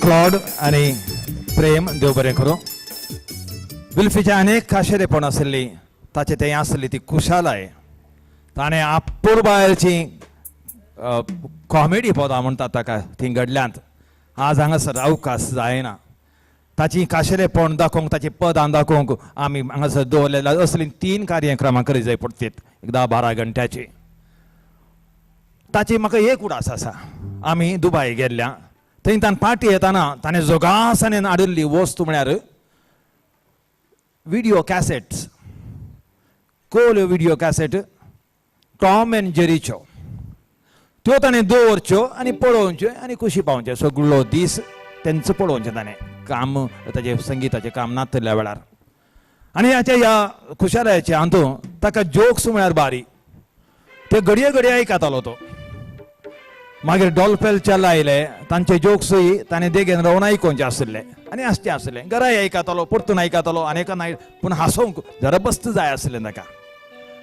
Claude आनी प्रेम, देव बरें करूं. विल्फीचें अनेक खाशेलेपण आशिल्ली, ताचें तें आसली ती खुशालाय. ताणें आपुरबायची कॉमेडी पदां म्हणटात ताका, ती घडल्यांत. आज हांगासर अवकाश जायना ताची खाशेलेपण दाखोवंक, ताची पदां दाखोवंक. आमी हांगासर दवरलेल्या असलीं तीन कार्यक्रमां करी जाय पडटीत, एक 10-12 घंट्याची. ताची म्हाका एक उडास आसा, आमी दुबाय गेल्ल्या थंय ताणें पार्टी येताना ताणें जोगासाणेन हाडिल्ली वस्तू म्हळ्यार विडियो कॅसेट्स, कोल्यो विडियो कॅसेट टॉम एंड जेरीच्यो. त्यो ताणें दवरच्यो आनी पळोवच्यो आनी खुशी पावच्यो. सगळो दीस तेंचो पळोवचें ताणें काम, ताजें संगिताचें काम नातल्या वेळार. आनी हाच्या ह्या खुशालायाच्या हातूंत ताका जोक्स म्हळ्यार बारी, ते घडये घडये आयकतालो तो. मागीर डॉल्फेलच्या लायले तांचे जोक्सूय ताणें देगेन रावन आयकोवचे आशिल्ले आनी आसचे आशिल्ले. घराय आयकतालो, परतून आयकतालो आनी एका नायट पूण हांसोवंक जरा बस्त जाय आशिल्लें ताका.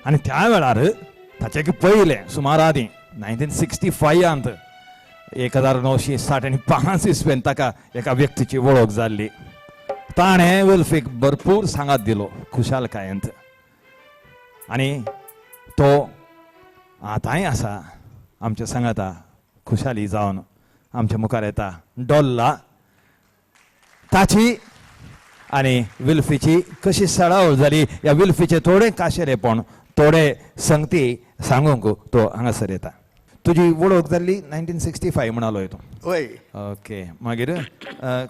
आनी त्या वेळार ताचे पयलें सुमार आदीं 1965त, 1965 इस्वेन ताका एका व्यक्तीची वळख जाल्ली. ताणें विल्फीक भरपूर सांगात दिलो खुशालकायेंत आनी तो आतांय आसा आमच्या सांगाता, खुशाली जावन आमच्या मुखार येता डोल्ला. ताची आनी विल्फीची कशी सळावळ जाली, ह्या विल्फीचे थोडे काशेलेपण, थोडे संगती सांगूंक तो हांगासर येता. तुजी वळख जाल्ली 1965 म्हणालो तूं? वय. ओके, मागीर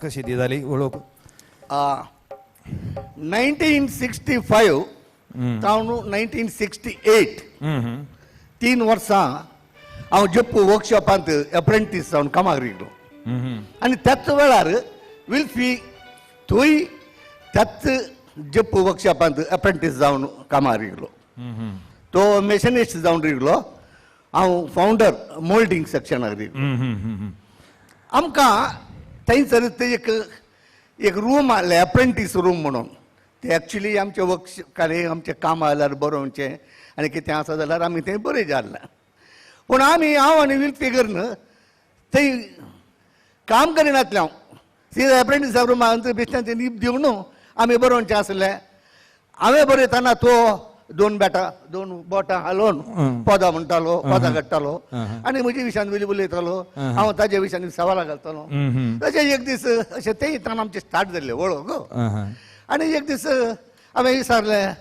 कशी ती जाली वळख? 1965 जावन 1968, 3 वर्सां हांव जप्पू वर्कशॉपांत अप्रेंटीस जावन कामाक रिगलो आनी त्याच वेळार विल्फी थंय त्याच जप्पू वर्कशॉपांत अप्रेंटीस जावन कामाक रिगलो. तो मेशनिस्ट जावन रिगलो, हांव फावंडर मोल्डींग सेक्शनाक रिगलो. आमकां थंयसर ते एक एक रूम आहले, अप्रेंटीस रूम म्हणून. ते एक्चुली आमचे वर्क कार्य, आमचें काम जाल्यार बरोवचें आनी कितें आसा जाल्यार आमी थंय बरें जाल्लें. पूण आमी, हांव आनी विल्फी करून थंय काम करिनातलें. हांव सीधा अप्रेंटीस रुमांत बेश्टें नीब दिवन आमी बरोवचें आसलें. हांवें बरयतना तो दोन बेटां दोन बोटां हालोवन पदां म्हणटालो, पदां काडटालो आनी म्हजे विशयान वयली उलयतालो, हांव ताज्या विशयान सवालां घालतालो. तशें एक दीस अशें तें इतल्यान आमचें स्टार्ट जाल्लें वळख. आनी एक दीस हांवें विचारलें,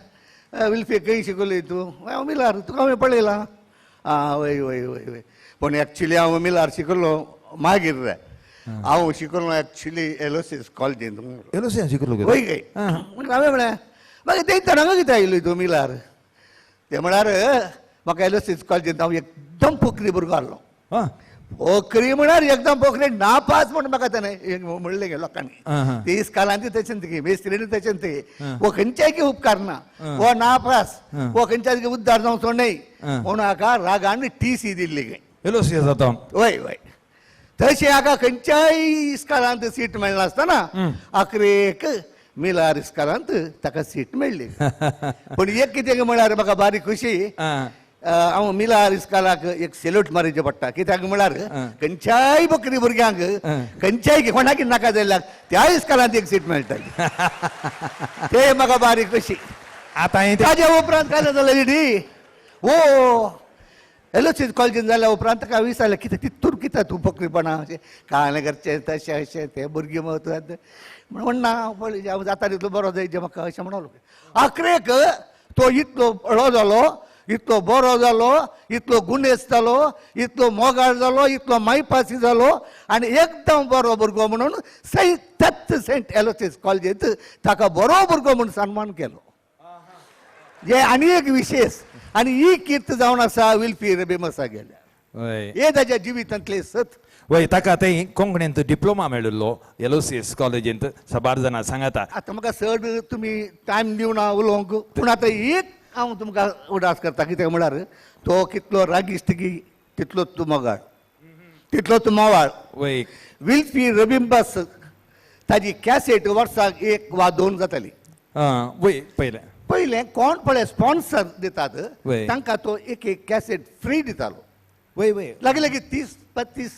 विल्फी, खंय शिकयली तूं? हांव मिलार, तुका हांवें पळयलां. आं, वय वय वय वय. पूण एक्चुली हांव मिलार शिकलो मागीर रे, हांव शिकलो एक्चुली एलोसीस कॉलेजींत. एलोसी शिकलो? वय काय. म्हणून हांवें म्हळें, मागीर ते हांगा कितें आयली तूं मिलार? ते म्हळ्यार म्हाका एलोसीस कॉलेजींत हांव एकदम पोखरी भुरगो आहलो. पोखरी म्हळ्यार एकदम पोखरी, नापास म्हण म्हाका तेणें म्हणलें गे लोकांनी. ती इस्कालांत तशें ती, मेस्त्रीनी तशें ती, वो खंयच्याय उपकारना, वो नापास, वो खंयच्याय उद्धार जावचो न्हय म्हणून हाका रागान टीसी दिल्ली गे. एलोसी जाता? वय वय. तशें हाका खंयच्याय इस्कालांत सीट मेळनासतना आखरेक मिलार इस्कालांत ताका सीट मेळ्ळी. पूण एक कितें म्हळ्यार म्हाका बारीक खुशी, हांव मिलार इस्कालाक एक सेल्यूट मारीचें पडटा. कित्याक म्हळ्यार खंयच्याय बकरी भुरग्यांक, खंयच्याय कोणाक नाका जाल्यार त्या इस्कालांत एक सीट मेळटाली. ते म्हाका बारीक खुशी. आतां ताज्या उपरांत काय जालें डी, ओ एलोसीस कॉलेजीन जाल्या उपरांत ताका विचारलें, कितें तितूर कितें तूं पोकरीपणा अशें कांय करचें तशें अशें ते भुरगीं म्हण ना पळय, हांव जाता तितलो बरो जायचे म्हाका अशें म्हणलो. आखरेक तो इतलो बरो जालो, इतलो बरो जालो, इतलो गुणेस्त जालो, इतलो मोगाळ जालो, इतलो मायपासी जालो आनी एकदम बरो भुरगो म्हणून सै त्याच सेंट एलोसीस कॉलेजींत ताका बरो भुरगो म्हूण सन्मान केलो. जे आनी एक विशेष आनी ही कीर्त जावन आसा विल्फी रेबेमसा गेल्या. हे ताच्या जिवितांतले सत. वय, ताका थंय कोंकणींत डिप्लोमा मेळिल्लो एलोसीएस कॉलेजींत, साबार जाणां सांगता. आतां म्हाका चड तुमी टायम दिवना उलोवंक, पूण आतां एक हांव तुमकां उडास करता. कित्याक म्हळ्यार तो कितलो रागिश्ट की तितलोच तूं मोगाळ, तितलोच मोवाळ. विल्फी रबिंबस ताजी कॅसेट वर्साक एक वा दोन जाताली. आं, वय, पयलें. पयलें कोण पळय स्पॉन्सर दितात, तांकां तो एक एक कॅसेट फ्री दितालो. वय वय लागीं लागीं 30-35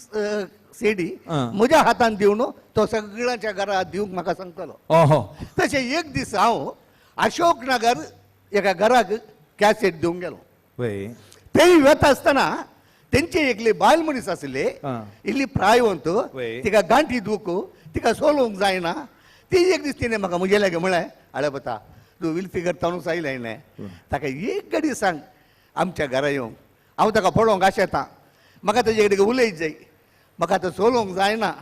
सीडी म्हज्या हातान दिवन तो सगळ्यांच्या घरा दिवंक म्हाका सांगतालो. तशें एक दीस हांव अशोक नगर एका घराक कॅसेट दिवंक गेलो. तेय वता आसतना तेंचे एकली बायल मनीस आसले, इल्ली प्रायवंत, तिका गांठी दूख, तिका सोलोवंक जायना. ती एक दीस तिणें म्हाका म्हजे लागीं म्हळें, आळे पता तूं विल्फी करता आयलें न्ही, ताका एक घडी सांग आमच्या घरा येवंक, हांव ताका पळोवंक आशेता, म्हाका ताजे कडेन उलयत जाय, म्हाका आतां चलोवंक जायना,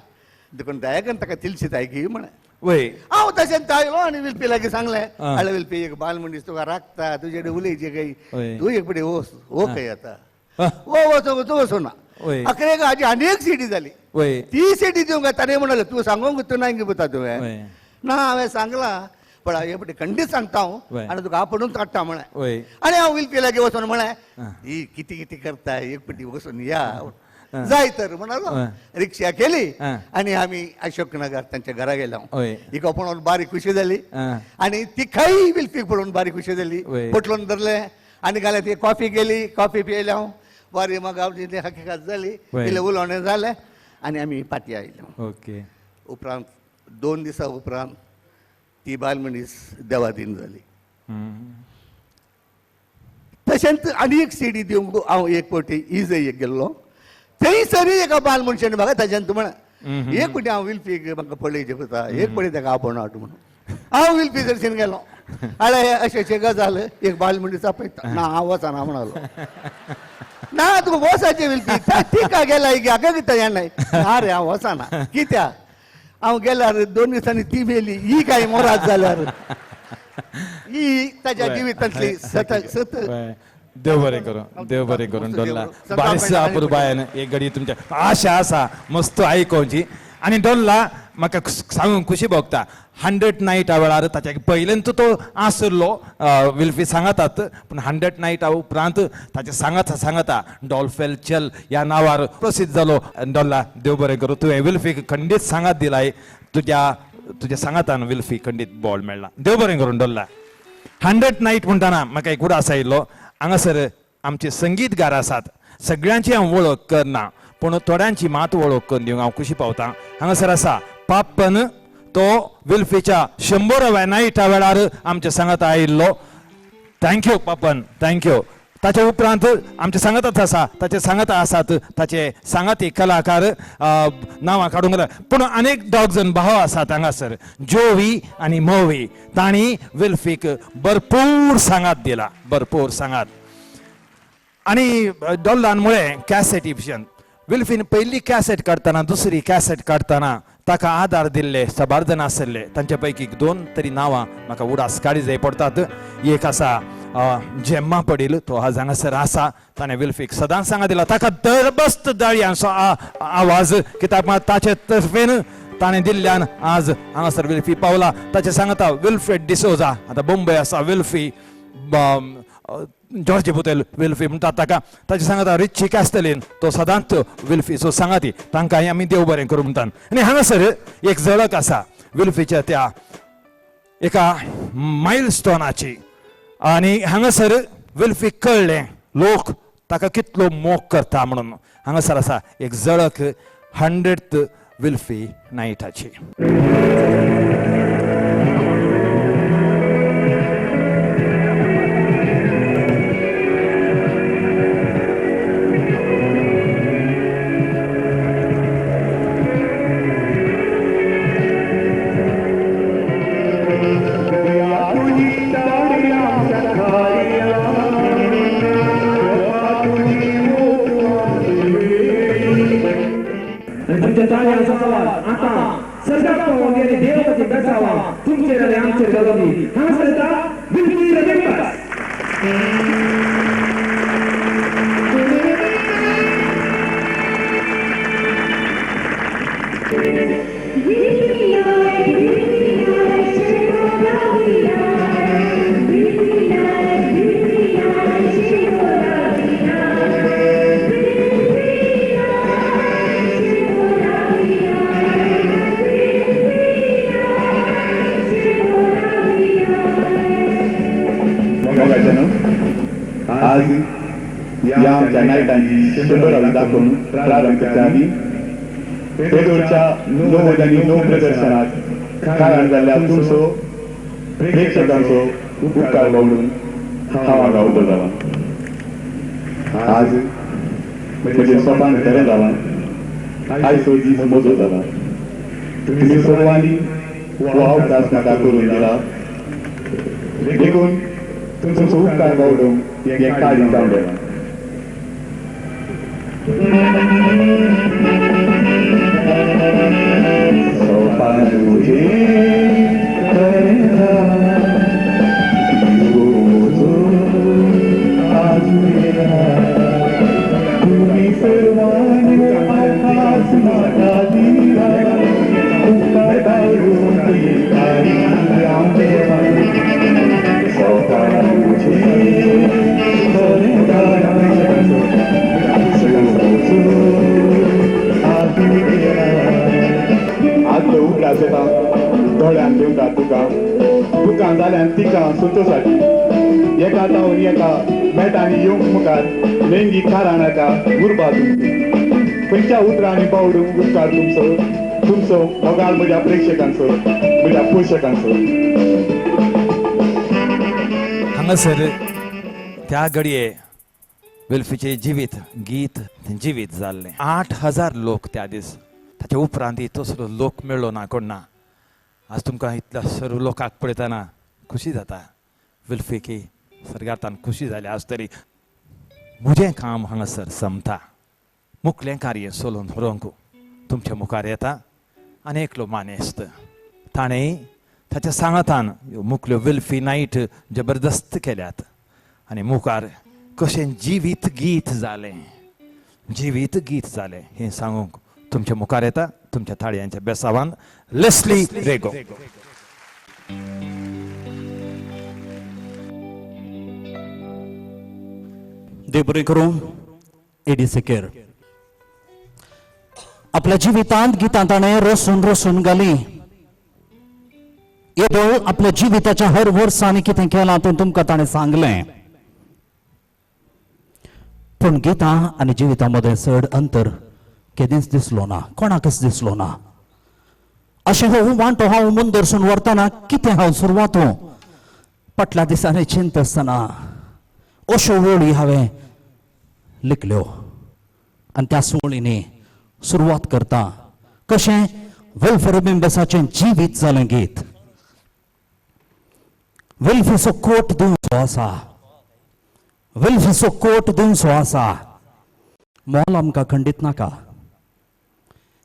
देखून दयाकन ताका तिलशी की म्हळें. हांव तशेंच आयलो आनी विल्फी लागीं सांगलें, आळे विल्फी एक बायल मनीस तुका राखता, तुजे कडेन उलयचे काय, तूं एक पडी वच हो खंय आतां हो वचो तूं वचूना. अकरेक हाजी आनी एक सिटी जाली, ती सिटी दिवंक ताणें म्हणलें तूं सांगूंक तूं ना पुता तुवें ना, हांवें सांगलां पण हे पटी खंडीत सांगता हांव आनी तुका आपोवन काडटा म्हळें. आनी हांव विल्फी लागीं वचून म्हळें, ही कितें कितें करता, एक पटी वचून या जाय तर म्हणालो. रिक्षा केली आनी आमी अशोक नगर तांच्या घरा गेलो. हिका पळोवन बारीक खुशी जाली आनी तिकाय विल्फीक पळोवन बारीक खुशी जाली. पोटलोन धरलें आनी घालें, ती कॉफी केली, कॉफी पियेले हांव, बारी म्हाका आमची हकीकत जाली, इल्लें उलोवणें जालें आनी आमी पाटी आयलो. ओके. उपरांत 2 दिसां उपरांत ती बायल मनीस देवादीन जाली. तशेंच आनी एक सीडी दिवंक हांव एक फावटी इजय एक गेल्लो, थंयसरूय एका बायल मनशान म्हाका ताज्यान म्हणलें, एक फावटी हांव विल्फीक म्हाका पळयचें पळयता, एक फावटी ताका आपोवन हाड म्हणून. हांव विल्फी जरशीन गेलो, आळे अशें अशें गजाल, एक बायल मनीस आपयता ना, हांव वचना म्हणालो. ना तुका वचाचें विल्फी, तिका गेला हाका कितें हें ना रे, हांव वचना. कित्याक? हांव गेल्यार 2 दिसांनी ती मेली, ही काय मोरात जाल्यार ही ताच्या जिवितांतली सत सत. देव बरें करूं, देव बरें करूं डोल्ला. बारीस अपुरबायेन एक घडी तुमच्या आशा आसा मस्त आयकोवची. आनी डोल्ला म्हाका सांगूंक खुशी भोगता, 100 नायटा वेळार ताच्या पयल्यान तो आसलो विल्फी सांगातात, पूण 100 नायटा उपरांत ताचे सांगाता सांगाता डॉल्फेल चल ह्या नांवार प्रसिद्ध जालो. डोल्ला देव बरें करूं, तुवें विल्फीक खंडीत सांगात दिलाय, तुज्या तुज्या सांगातान विल्फी खंडीत बॉल मेळ्ळा. देव बरें करूं डोल्ला. 100 नायट म्हणटाना म्हाका एक उडास आयिल्लो, हांगासर आमचे संगीतगार आसात, सगळ्यांची हांव वळख करना पूण थोड्यांची मात वळख करून दिवंक हांव खुशी पावता. हांगासर आसा पाप्पन, तो विल्फीच्या 100व्या नायटा वेळार आमच्या सांगाता आयिल्लो. Thank you पापन, thank you. ताच्या उपरांत आमचे सांगाताच आसा, ताचे सांगाता आसात ताचे सांगाती कलाकार नांवां काडूंक गेले, पूण अनेक दोग जण भाव आसात हांगासर, जोवी आनी मोवी, तांणी विल्फीक भरपूर सांगात दिला, भरपूर सांगात. आनी डोल्लान म्हळें कॅसेटी भशेन विल्फीन पयली कॅसेट काडटना, दुसरी कॅसेट काडटना ताका आदार दिल्ले साबार जाण आसले, तांचे पैकी 2 तरी नांवां म्हाका उडास काडी जाय पडटात. एक आसा जेम्मा पडील, तो आज हांगासर आसा, ताणें विल्फीक सदांच सांगा दिला, ताका दरबस्त दाळयांचो आवाज कित्याक ताचे तर्फेन ताणें दिल्ल्यान आज हांगासर विल्फी पावला. ताचें सांगता विल्फ्रेड डिसोजा, आतां बॉम्बे आसा विल्फी, जॉर्जी पुतेल विल्फी म्हणटात ताका. ताचें सांगता रिच्ची कॅस्टलीन, तो सदांच विल्फीचो सांगाती, तांकां आमी देव बरें करूं म्हणटात. आनी हांगासर एक झळक आसा विल्फीच्या त्या एका मायलस्टोनाची, आनी हांगासर विल्फीक कळ्ळें लोक ताका कितलो मोग करता म्हणून. हांगासर आसा एक झळक 100th Wilfy नायटाची. आज या आमच्या नायटांची 100 दाखोवन प्रारंभ करच्या आदी तेदोरच्या 9 आनी 9 प्रदर्शनात कारण जाल्ल्या तुमचो प्रेक्षकांचो उपकार बावडून हांव हांगा उबो जाला. आज म्हजें सोपान खरें जालां, आयचो दीस म्हजो जाला. तुमी सर्वांनी हो अवकाश म्हाका करून दिला देखून तुमचो उपकार बावडून हें काळी जावन गेलां. सोपान तुजें खरें जालां, म्हजो आजुया. तुमी सर्वांनी अवकाश म्हाका दिला, उपकार बावडून काळी जावन गेलां. सोपान तुजें खरें जालां, आदलो उगडास येता दोळ्यान देंवता तुका, दुकान जाल्यान तिका संतोशाची एका तावन एका मेटांनी येवंक मुखार लेंगी कारणाका उर्बा तुमची. खंयच्या उतरांनी बावडूंक उपकार तुमचो, तुमचो मोगाळ म्हज्या प्रेक्षकांचो, म्हज्या पोशकांचो. हांगासर त्या घडये वेल्फीचें जिवीत गीत जिवीत जाल्लें. 8000 लोक त्या दीस, ताच्या उपरांत तसलो लोक मेळ्ळो ना कोण ना. आज तुमकां इतल्या सर्व लोकांक पळयतना खुशी जाता. वेल्फीकी सरगातान खुशी जाली आज तरी म्हजें काम हांगासर समता. मुखलें कार्य सोलून व्हरूंक तुमच्या मुखार येता आनी एकलो मानेस्त ताणें ताच्या सांगातान ह्यो मुखल्यो वेल्फी नायट जबरदस्त केल्यात आनी मुखार कशें जिवीत गीत जालें, जिवीत गीत जालें हें सांगूंक तुमच्या मुखार येता तुमच्या थाळयांच्या बेसावान लेस्ली रेगो. देव बरें करूं. एडी सेकेर आपल्या जिवितांत गितां ताणें रसून रसून घाली. येदो आपल्या जिविताच्या हर वर्सांनी कितें केलां तें तुमकां ताणें सांगलें. पूण गितां आनी जिविता मदें चड अंतर केदींच दिसलो ना, कोणाकच दिसलो ना. अशें हो वांटो हांव मुंदरसून व्हरतना कितें हांव सुरवातो फाटल्या दिसांनी चिंत आसतना अश्यो वळी हांवें लिखल्यो आनी त्या वळींनी सुरवात करता. कशें वेल्फर मेंबर्साचें जिवीत जालें गीत. वेल्फीचो कोट दिवचो आसा, वेल्फीचो कोट दिवचो आसा. मोल आमकां खंडीत नाका.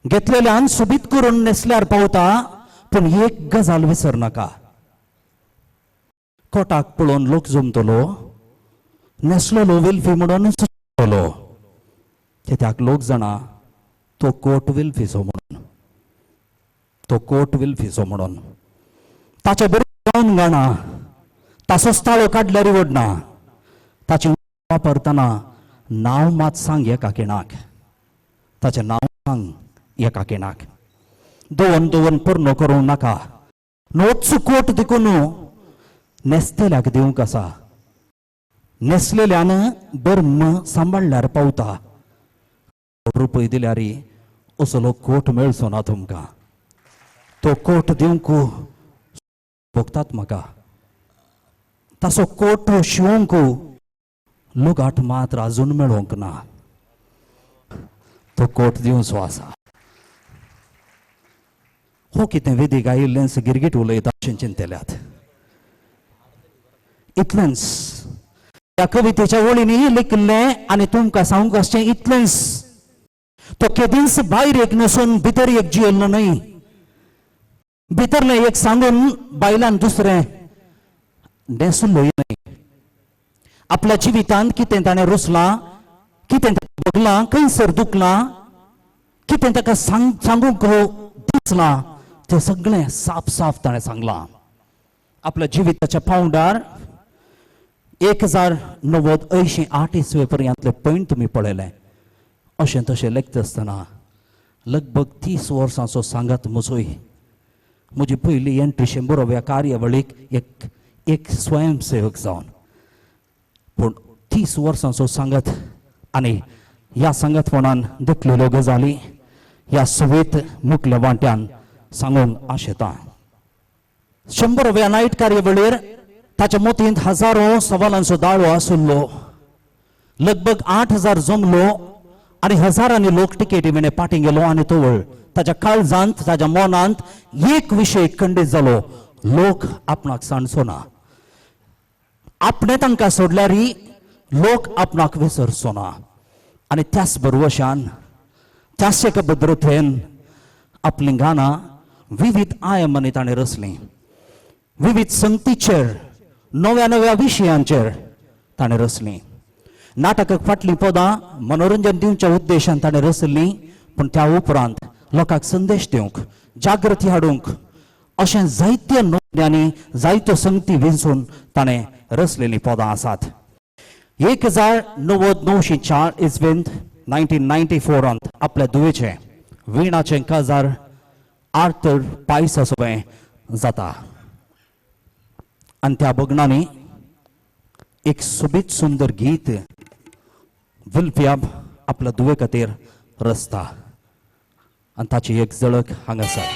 घेतलेल्यान सोबीत करून नेसल्यार पावता, पूण एक गजाल विसर नाका. कोटाक पळोवन लोक जमतलो, नेसलेलो वेल्फी म्हणून सुचलो, कित्याक लोक जाणा तो कोट वेल्फीचो म्हणून, तो कोट वेल्फीचो म्हणून. ताचे बरें जावन गाणा, ताचोच ताळो काडल्यार वडना. ताचें वापरतना नांव मात सांग एका खिणाक, ताचें नांव सांग एका खिणाक. दोन दोन पूर्ण करूं नाका. नोच कोट देखून नेसतेल्याक दिवंक आसा. नेसलेल्यान बर्म सांबाळल्यार पावता. रुपय दिल्यार असलो कोट मेळचो ना तुमकां. तो कोट दिवंक भोगतात म्हाका. ताचो कोट शिवंक लुगाट मात्र अजून मेळोंक ना. तो कोट दिवचो आसा. हो कितें वेदीक आयिल्लेंच गिरगीट उलयता अशें चिंतल्यात. इतलेंच ह्या कवितेच्या वळींनी लिखिल्लें आनी तुमकां सांगूंक आसचें इतलेंच. तो केदींच भायर एक नसून भितर एक जियेल्लो न्हय. भितरलें एक सांगून बायलान दुसरें नेसलोय न्हय. आपल्या जिवितांत कितें ताणें रुसलां, कितें ताका भोगलां, खंयसर दुखलां, कितें ताका सांगूंक दिसलां तें सगळें साफ साफ ताणें सांगलां. आपल्या जिविताच्या पावंडार 1090 80 8 इसवे पर्यंतले पॉयंट तुमी पळयले. अशें तशें लेखता आसतना लगभग 30 वर्सांचो सांगात म्हजोय. म्हजी पयली एंट्री शंबरोव्या कार्यावळीक एक एक स्वयंसेवक जावन, पूण 30 वर्सांचो सांगात आनी ह्या सांगातपणान देखलेल्यो गजाली, ह्या सुवेत मुखल्या वांट्यान सांगूंक आशेता. 100व्या नायट कार्यावळीर ताच्या मतींत हजारो सवालांचो दाळो आशिल्लो. लगभग 8000 जमलो आनी हजारांनी लोक तिकेटी विणे पाटी गेलो आनी तवळ ताच्या काळजांत ताच्या मनांत एक विशय खंडीत जालो, लोक आपणाक सांडचो ना, आपणे तांकां सोडल्यारय लोक आपणाक विसरचो ना. आनी त्याच बरवशान त्याच एका भद्रतेन आपलीं गाणां विविध आयामांनी ताणें रचलीं, विविध संगतीचेर नव्या नव्या विशयांचेर ताणें रचलीं. नाटकाक फाटलीं पदां मनोरंजन दिवच्या उद्देशान ताणें रचल्लीं, पूण त्या उपरांत लोकांक संदेश दिवंक, जागृती हाडूंक अशें जायत्या नोकऱ्यांनी जायत्यो संगती विंचून ताणें रचलेलीं पदां आसात. 1904 इस्वेंत 1994 आपल्या धुवेचें विणाचें काजार आर्थर पायसा सोबें जाता आनी त्या भगणांनी एक सोबीत सुंदर गीत विल्फ्याब आपल्या धुवे खातीर रचता आनी ताची एक झलक हांगासर.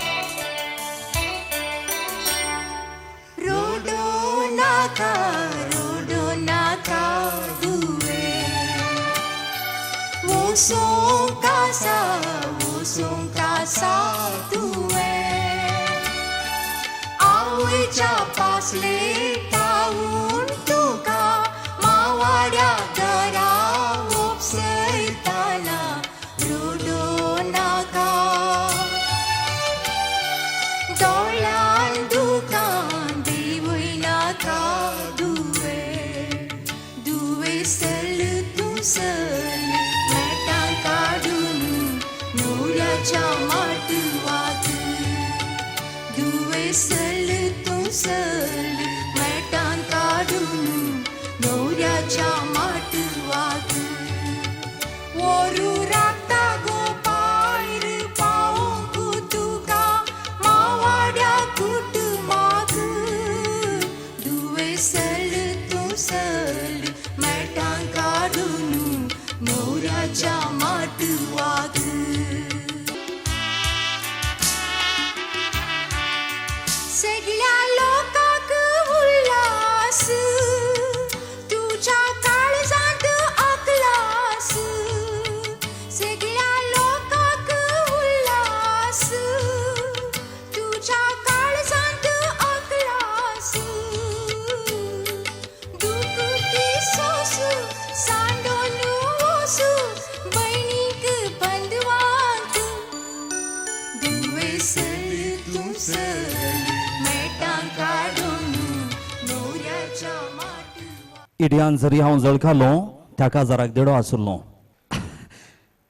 इडियान जरी हांव जळखालो त्या काजाराक देडो आशिल्लो.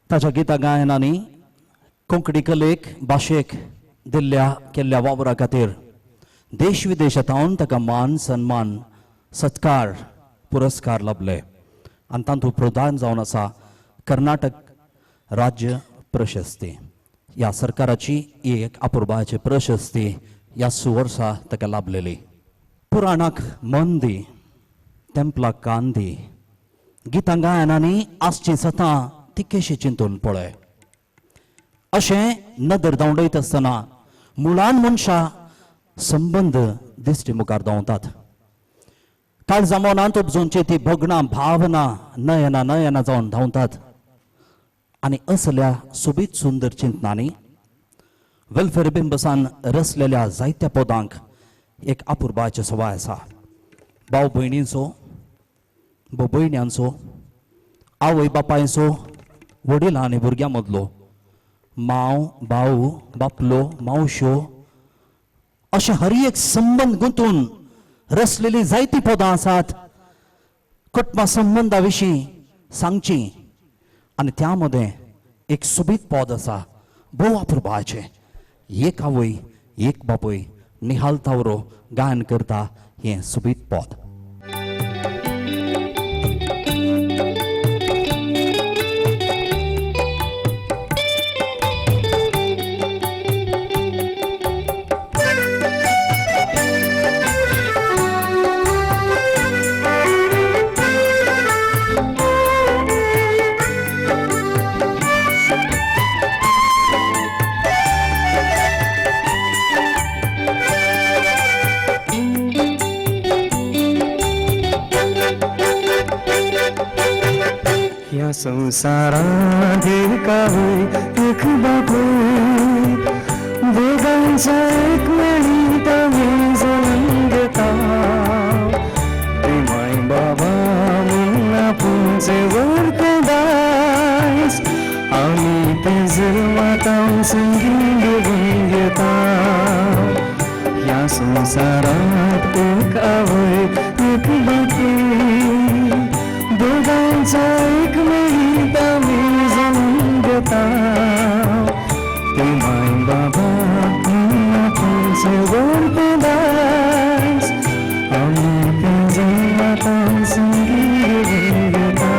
ताच्या गिता गायनांनी कोंकणी कलेक भाशेक दिल्ल्या केल्ल्या वावरा खातीर देश विदेशांत ताका मान सन्मान सत्कार पुरस्कार लाभले आनी तातूंत प्रधान जावन आसा कर्नाटक राज्य प्रशस्ती. ह्या सरकाराची ही एक अपुरबायेची प्रशस्ती ह्या सुवर्सा ताका लाभलेली. पुराणाक मन दी, तेंपलाक कान दी, गितां गायनांनी आसचीं सतां तिकेशी चिंतून पळय. अशें नदर धांवडयत आसतना मुळान मनशां संबंद दिश्टी मुखार धांवतात. काळजा मनांत उपजोवची ती भगणां भावना नयना नयना जावन धांवतात आनी असल्या सोबीत सुंदर चिंतनांनी वेलफेर बिंबसान रचलेल्या जायत्या पदांक एक अपुरबायेची सवाय आसा. भाव भयणींचो, भयण्यांचो, आवय बापायचो, वडिलां आनी भुरग्यां मदलो, माव भाऊ बापलो मावश्यो अशे हर एक संबंद गुंतून रचलेली जायतीं पदां आसात. कुटुंबा संबंदा विशीं सांगची आनी त्या मदें एक सोबीत पद आसा भोव अपुरबायेचें. एक आवय एक बापूय निहाल तावरो गायन करता हें सोबीत पद. संवसारांत एक आवय एक बापूय दोगांच्या एक मेळीत आमी जल्म घेता ते माय बाबा म्हूण आपूणचें व्हरतें दायज आमी तें जल्माता संगी घेवन घेता ह्या संवसारांत एक आवय एक बापूय दोगांच्या एक मेळीत आमी जल्म घेता ते माय बाबा म्हूण आपूणचें व्हरतें दायज आमी तें जल्माता संगी घेवन घेता.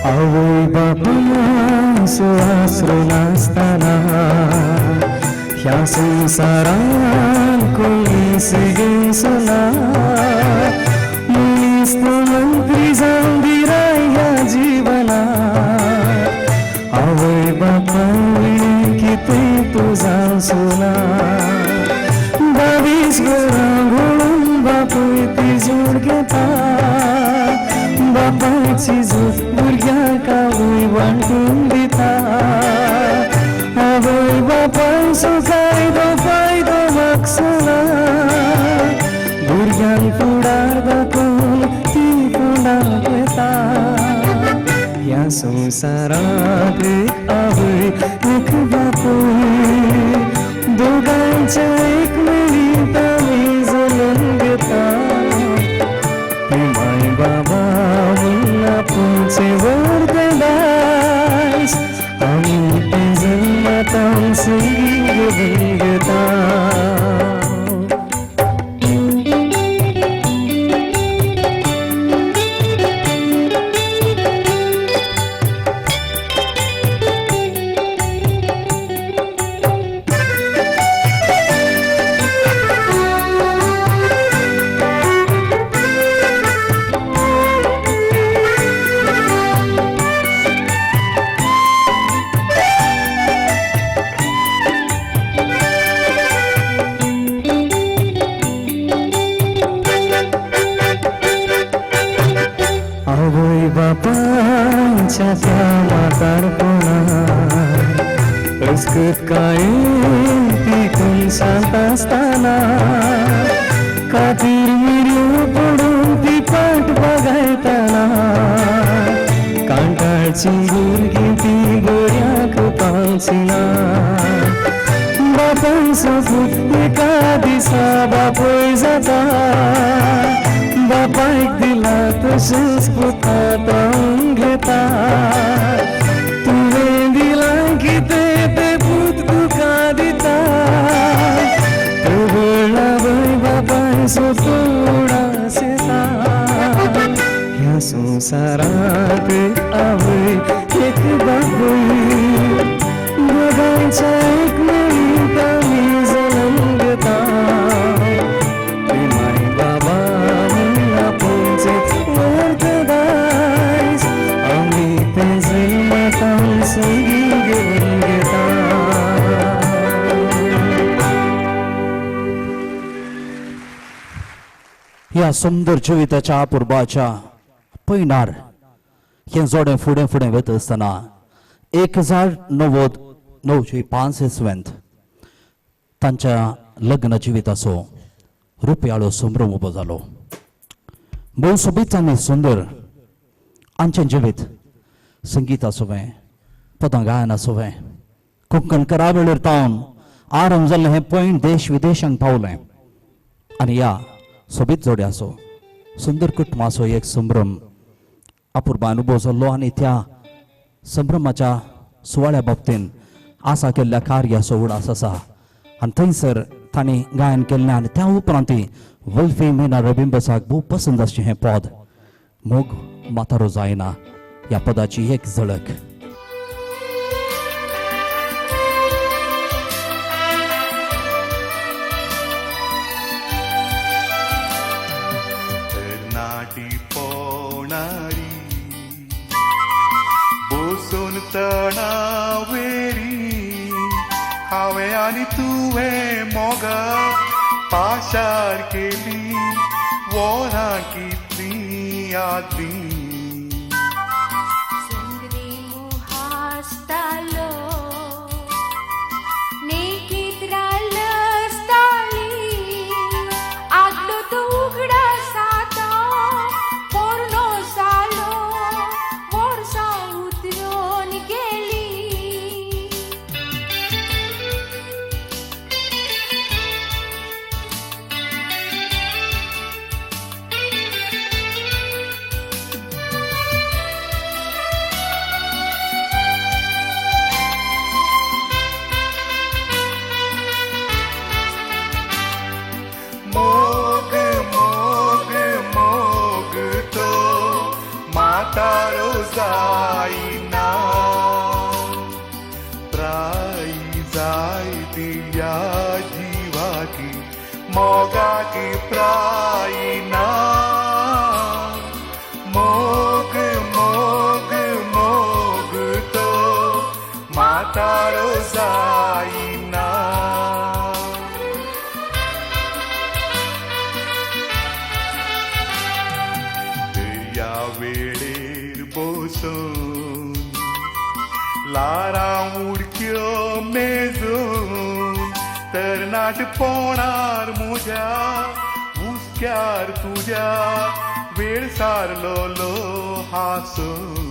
आवय बापायचो आसरो नासतना ह्या संवसारान कोणीच घेवचो ना मनीस तो मंत्री जावन धिराय ह्या जिवनात आवय बापाय कितें तूं जावचो ना 22 वरां घोळून बापूय ती जोड घेता बापायची जोड भुरग्यांक आवय वांटून दिता आवय बापायचो कायदो फायदो मागसना भुरग्यांक फुडार दाखोवन ती फुडाक वता ह्या संवसारांत एक आवय एक बापूय दोगांच्या एक मेळीत आमी जल्म घेता ते माय बाबा म्हूण आपूणचें व्हरतें दायज आमी तें जल्माता संगी घेवन घेता. आवय बापायच्या त्या म्हातारपणार रस्कतकायेन ती कोनशांत आसतना खातीर मिरयो पडून ती पाट बागायतना कांटाळची भुरगीं ती बऱ्याक पावची ना बापायचो पूत एका दिसा बापूय जाता बापायक दिला तशेंच पुता ताणून घेता तुवें दिलां कितें तें पूत तुका दिता प्रबळ आवय बापायचो तोडास येता ह्या संवसारांत एक आवय एक बापूय दोगांच्या एक मेळीत आमी जल्म घेता ते माय बाबा म्हूण आपूणचें व्हरतें दायज आमी तें जल्माता संगी घेवन घेता. ह्या सुंदर जिविताच्या अपुर्बाच्या पयणार हें जोडें फुडें फुडें वता आसतना 1995 इसवेंत तांच्या लग्न जिविताचो रुपयाळो संभ्रम उबो जालो. भोव सोबीत आनी सुंदर आमचें जिवीत संगिताचो पदां गायनाचो कोंकण करावेळेर तावन आरंभ जाल्लें हें पयण देश विदेशांक पावलें आनी ह्या सोबीत जोड्याचो सुंदर कुटुंबाचो एक संभ्रम अपुर्बान उबो जाल्लो आनी त्या संभ्रमाच्या सुवाळ्या बाबतीन आसा केल्ल्या कार्याचो उडास आसा आनी थंयसर तांणी गायन केल्लें आनी त्या उपरांत वल्फी मेना रबिंबसाक भोव पसंद आसचें हें पद मोग म्हातारो जायना ह्या पदाची एक झळक. तणावेरी हांवें आनी तुवें मोगा पाशार केली वरां कितलीं आदलीं. मोगाची प्रायना मोग मोग मोग तो म्हातारो जायना. दर्या वेळेर बसून ल्हारां उडक्यो मेजून तरणाटपणार म्हज्या हुस्क्यार तुज्या वेळ सारलोलो हासून.